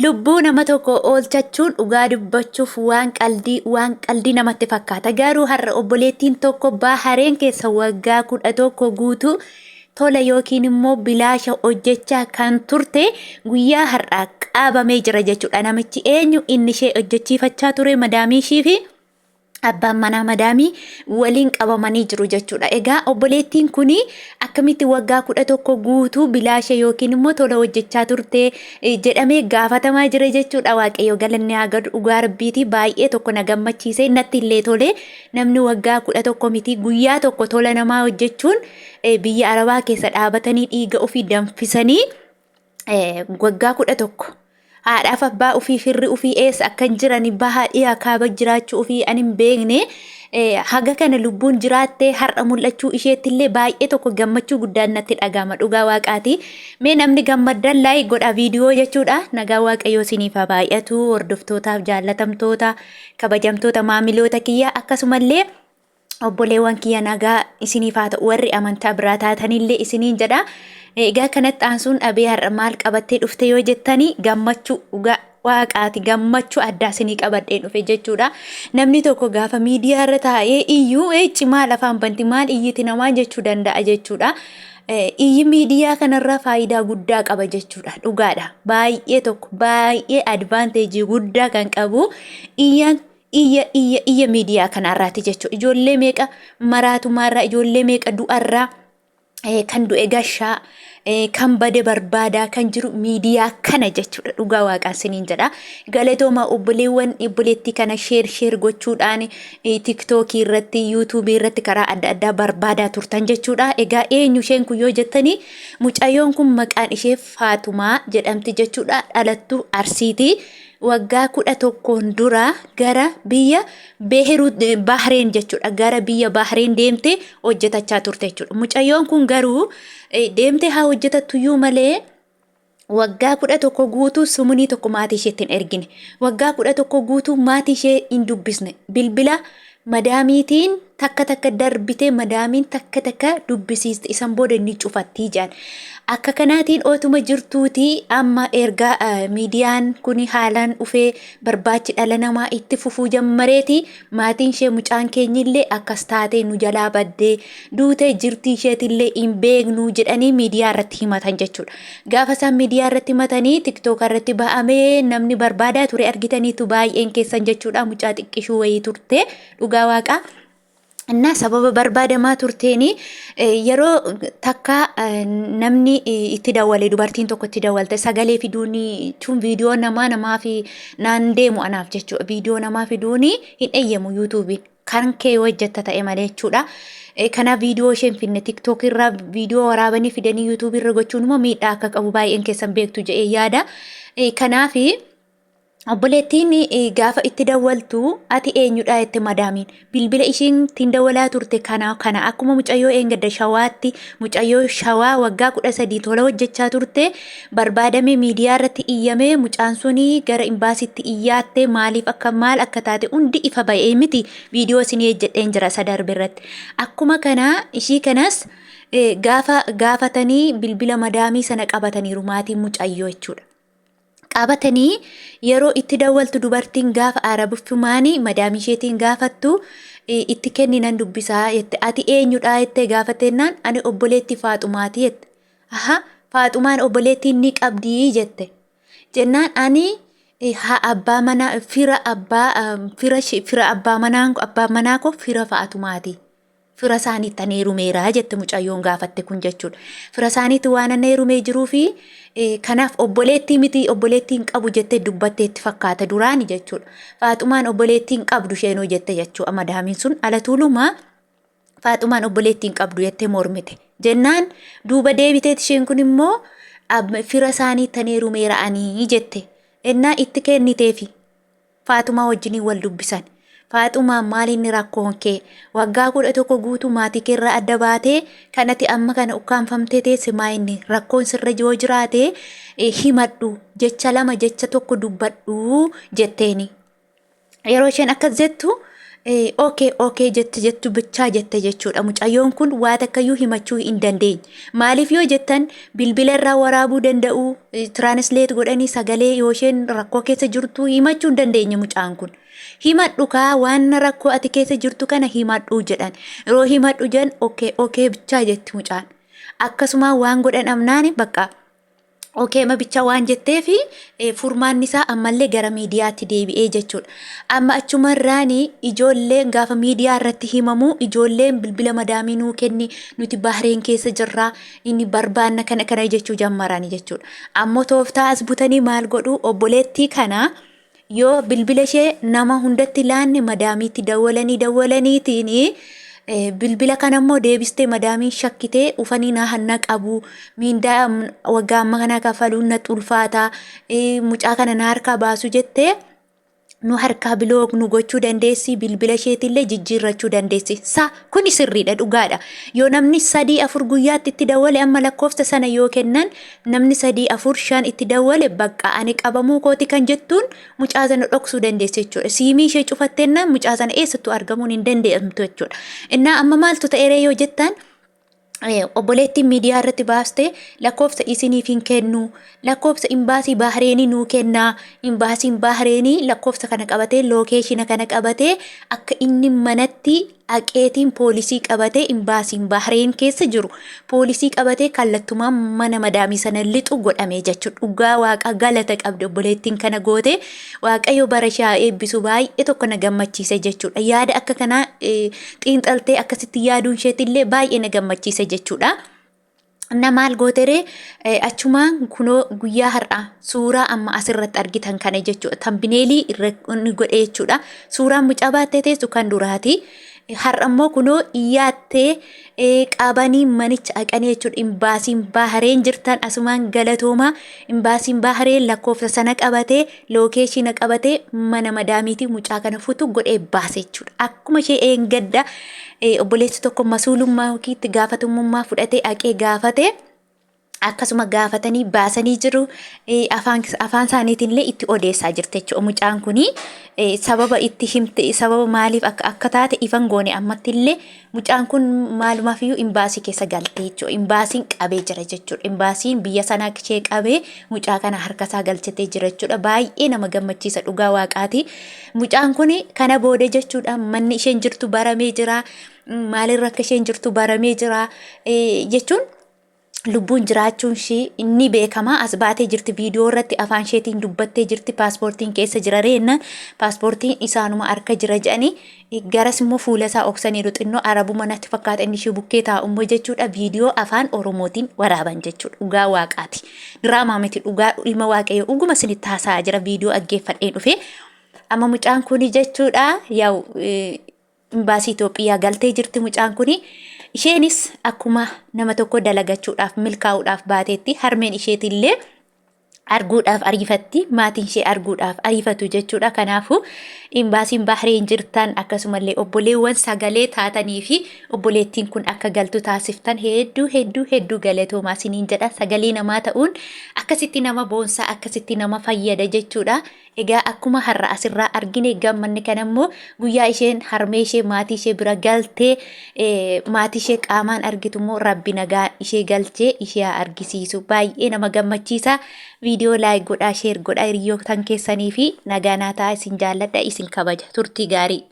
Lubbuu nama tokko oolchachuun dhugaa dubbachuuf waan qaldii waan qaldii namatti fakkaata. Garuu har'a obboleettiin tokko Bahareen keessa waggaa 11 guutuu tola yookiin immoo bilaasha hojjechaa kan turte guyyaa har'aa qabamee jira jechuudha. Namichi eenyu inni ishee hojjechiifachaa ture madaamii ishii fi abbaan manaa madaamii waliin qabamanii jiru jechuudha. Egaa obboleettiin kun akkamitti waggaa 11 guutuu bilaasha yookiin immoo tola hojjechaa turte jedhamee gaafatamaa jira jechuudha. Waaqayyo galanni haa gadu dhugaa rabbiiti baay'ee tokko na gammachiise natti illee tole namni waggaa 11 miti guyyaa tokko tola namaa hojjechuun biyya arabaa keessa dhaabatanii dhiiga ofii danfisanii waggaa 11 haadhaaf abbaa ofii firri ofii eessa akka hin jiran baha dhiha kaaba jiraachuu ofii ani hin beekne haga kana lubbuun jiraattee har'a mul'achuu isheetti illee baay'ee tokko gammachuu guddaan natti dhaga'ama dhugaa waaqaati. Mee namni gammaddan laayik godha viidiyoo jechuudha. Nagaa waaqayyoo isiniif haa baay'atu hordoftootaaf jaallatamtoota kabajamtoota maamiloota kiyya akkasumallee obboleewwan kiyya nagaa isiniif haa ta'u warri amantaa biraa taatanillee isiniin jedha. Egaa kanatti aansuun dhabee har'a maal qabattee dhufte yoo jettanii gammachuu dhugaa waaqaati gammachuu addaa isinii qabadhee dhufe jechuudha. Namni tokko gaafa miidiyaa irra taa'ee iyyuu eecci maal afaan banti maal iyyiti namaa jechuu danda'a jechuudha. Iyyi miidiyaa kanarraa faayidaa guddaa qaba jechuudha. Dhugaadha. Baay'ee tokko baay'ee advaanteejii guddaa kan qabu iyyaan iyya iyya iyya miidiyaa kanarraati jechuudha. Ijoollee meeqa maraatumaarraa ijoollee meeqa du'arraa kan du'e gashaa kan bade barbaadaa kan jiru miidiyaa kana jechuudha. Dhugaa waaqaan siniin jedha. Galatooma obboleewwan obboleettii kana sheer sheer gochuudhaan tiktookii irratti yuutuubii irratti karaa adda addaa barbaadaa turtan jechuudha. Egaa eenyu isheen kun yoo jettanii mucayyoon kun maqaan ishee Faatumaa jedhamti jechuudha. Dhalattuu Arsiiti. Waggaa 11n dura gara biyya Beeruut Bahreen jechuudha. Gara biyya Bahreen deemte hojjetachaa turte jechuudha. Mucayyoon kun garuu deemtee haa hojjetattuyyuu malee waggaa 11 guutuu sumunii tokko maatii isheetti hin ergine. Waggaa 11 guutuu maatii ishee hin dubbisne. Bilbila madaamiitiin takka takka darbitee madaamiin takka takka dubbisiiste isan booda ni cufattii jedhan. Akka kanaatiin otuma jirtuuti amma erga miidiyaan kun haalaan dhufee barbaachi dhala namaa itti fufuu jammareeti maatiin ishee mucaan keenyillee akkas taatee nu jalaa baddee duutee jirtii isheetillee hin beeknu jedhanii miidiyaa irratti himatan jechuudha. Gaafa isaan miidiyaa irratti himatanii tiktook irratti ba'amee namni barbaadaa ture argitaniitu baay'een keessan jechuudha mucaa xiqqishuu wayii turte dhugaa waaqaa. Innaa sababa barbaadamaa turteeni yeroo takka namni itti dawwale dubartiin tokko itti dawwalte sagalee fiduuni jechuun viidiyoo namaa namaa fi naan deemu anaaf jechuudha. Viidiyoo namaa fiduuni hin eeyyamu yuutuubiin kan kee hojjetta ta'e malee jechuudha. Kanaaf viidiyoo isheen finne tiktook irraa viidiyoo waraabanii fidanii yuutuubii irra gochuun immoo miidhaa akka qabu baay'een keessan beektu jedhee yaada. Kanaaf Obboleettiin gaafa itti dawwaltu ati eenyudha jette madaamiin. Bilbila ishiin ittiin dawwalaa turte kana kana akkuma mucayyoo eengadda shawaatti mucayyoo shawaa waggaa 13 tola hojjechaa turte barbaadamee miidiyaa irratti iyyamee mucaan suni gara imbaasitti iyyaatte maaliif akka maal akka taate hundi ifa ba'ee miti viidiyoo isinii hojjedheen jira isa darbe irratti. Akkuma kana ishii kanas gaafa gaafatanii bilbila madaamii sana qabataniiru maatiin mucayyoo jechuudha. Qabatanii yeroo itti dawwaltu dubartiin gaafa arabiffumaani madaamii isheetiin gaafattu itti kenni nan dubbisaa jette ati eenyudha jettee gaafatennaan ani obboleetti faaxumaati jette aha faaxumaan obboleettiin ni qabdii jette jennaan ani haa abbaa manaa fira abbaa fira fira abbaa manaa abbaa manaa koo fira faaxumaati Fira isaaniitti an heerumeera jette mucayyoon gaafatte kun jechuudha. Fira isaaniitti waan an heerumee jiruu fi kanaaf obboleettii miti obboleettii hin qabu jettee dubbatteetti fakkaata duraani jechuudha. Faaxumaan obboleettii hin qabdu isheenoo jette jechuudha madaamiin sun ala tuulumaa Faaxumaan obboleettii hin qabdu jettee mormite. Jennaan duuba deebiteet isheen kun immoo fira isaaniitti an heerumeera ani jette. Ennaa itti kenniteefi. Faaxumaa wajjiniin wal dubbisan. Faaxumaa maal inni rakkoon kee? Waggaa 11 guutuu maatii kee irraa adda baatee kan ati amma kana ukkaamfamtee teesse maa inni? Rakkoon sirra yoo jiraate himadhu jecha lama jecha tokko dubbadhu jetteeni. Yeroo isheen akkas jettu Okay okay jette jettu bichaa jette jechuudha. Mucayyoon kun waa takkayyuu himachuu hin dandeenye. Maaliif yoo jettan bilbila irraa waraabuu danda'u, translate godhanii sagalee yoo isheen rakkoo keessa jirtu himachuu hin dandeenye mucaan kun. Himadhu kaa waan rakkoo ati keessa jirtu kana himadhu jedhan. Yeroo himadhu jedhan okay okay bichaa jetti mucaan. Akkasuma waan godhan amnaani bakka Okay ma bichaa waan jetteefi furmaanni isaa ammallee gara miidiyaatti deebi'ee jechuudha. Amma achumarraani ijoolleen gaafa miidiyaa irratti himamu ijoolleen bilbila madaamii nuu kenni nuti Bahreen keessa jirra inni barbaanna kana kana jechuu jammarani jechuudha. Ammoo tooftaa as butanii maal godhu obboleettii kana yoo bilbila ishee nama hundatti laanne madaamiitti dawwalanii dawwalaniitiin bilbila kana immoo deebistee madaamiin shakkitee ufanii na hanna qabu miindaa waggaa amma kanaa kafaluun na ulfaata mucaa kana na harkaa baasu jettee nu harkaa bilook nu gochuu dandeessi bilbila isheetillee jijjiirrachuu dandeessi sa Kuni sirriidha dhugaadha. Yoo namni 3 4 guyyaatti itti dawwale amma lakkoofsa sana yoo kennan namni 3 4 5 itti dawwale bakka ani qabamuu kooti kan jettuun mucaa sana dhoksuu dandeessi jechuudha. Siimii ishee cufattennaan mucaa sana eessattuu argamuun hin danda'amtu jechuudha. Innaa amma maaltu ta'eree yoo jettan obboleettiin miidiyaa irratti baaste lakkoofsa isiniif hin kennu lakkoofsa imbaasii Bahreenii nuu kennaa imbaasiin Bahreenii lakkoofsa kana qabatee lookeeshina kana qabatee akka inni manatti dhaqeetiin poolisii qabatee imbaasiin Bahreen keessa jiru poolisii qabatee kallattumaan mana madaamii sana lixu godhamee jechuudha. Dhugaa waaqa galata qabdi obboleettiin kana goote waaqayyo bara ishee haa eebbisu baay'ee tokko na gammachiise jechuudha. Yaada akka kanaa xiinxaltee akkasitti yaaduun isheetillee baay'ee na gammachiise jechuudha. Na maal gooteree achumaan kunoo guyyaa har'aa suuraa amma asirratti argitan kana jechuudha. Tambineelii irra inni godhe jechuudha. Suuraan mucaa baattee teessu kan duraati. Har'a immoo kunoo iyyaattee qabanii manicha haqanii jechuudha. Imbaasiin Bahareen jirtan asumaan galatoomaa. Imbaasiin Bahareen lakkoofsa sana qabatee lookeeshina qabatee mana madaamiitii mucaa kana futu godhee baase jechuudha. Akkuma ishee eengadda obboleessi tokko masuulummaa yookiin itti gaafatamummaa fudhatee haqee gaafate akkasuma gaafatanii baasanii jiru. Afaan afaan isaaniitiin illee itti odeessaa jirti jechuudha. Mucaan kuni sababa itti himte sababa maaliif akka akka taate ifan goone ammatti illee mucaan kun maalumaaf iyyuu imbaasii keessa galte jechuudha. Imbaasiin qabee jira jechuudha. Imbaasiin biyya sanaa ishee qabee mucaa kana harkasaa galchatee jira jechuudha. Baay'ee nama gammachiisa dhugaa waaqaati. Mucaan kun kana booda jechuudha manni isheen jirtu baramee jira. Maalirra akka isheen jirtu baramee jira. Jechuun lubbuun jiraachuun ishii ni beekama. As baatee jirti viidiyoo irratti afaan isheetiin dubbattee jirti. Paaspoortiin keessa jira reenna paaspoortiin isaanuma harka jira jedhanii garas immoo fuula isaa oksaniiru xinnoo arabuma natti fakkaata inni ishii bukkee taa'u immoo jechuudha viidiyoo afaan oromootiin waraaban jechuudha dhugaa waaqaati. Diraamaa miti dhugaa ilma waaqayyo dhuguma isinitti haasa'aa jira viidiyoo dhaggeeffadheen dhufe. Amma mucaan kuni jechuudha yaa'u imbaasii Itoophiyaa galtee jirti mucaan kuni. Isheenis akkuma nama tokko dalagachuudhaaf milkaa'uudhaaf baateetti harmeen isheetillee arguudhaaf ariifatti maatiin ishee arguudhaaf ariifatu jechuudha. Kanaafuu imbaasiin Bahreen jirtan akkasumallee obboleewwan sagalee taatanii fi obboleettiin kun akka galtu taasiftan hedduu hedduu hedduu galatoomaa isiniin jedha. Sagalee namaa ta'uun akkasitti nama boonsaa akkasitti nama fayyada jechuudha. Egaa akkuma har'a asirraa argine gammanne kana immoo guyyaa isheen harmee ishee maatii ishee bira galtee maatii ishee qaamaan argitu immoo rabbi nagaa ishee galchee ishee haa argisiisu. Baay'ee nama gammachiisa. Viidiyoo laayik godhaa sheer godhaa hiriyoottan keessanii fi nagaa naa ta'aa isin jaalladha isin kabaja. Turtii gaarii.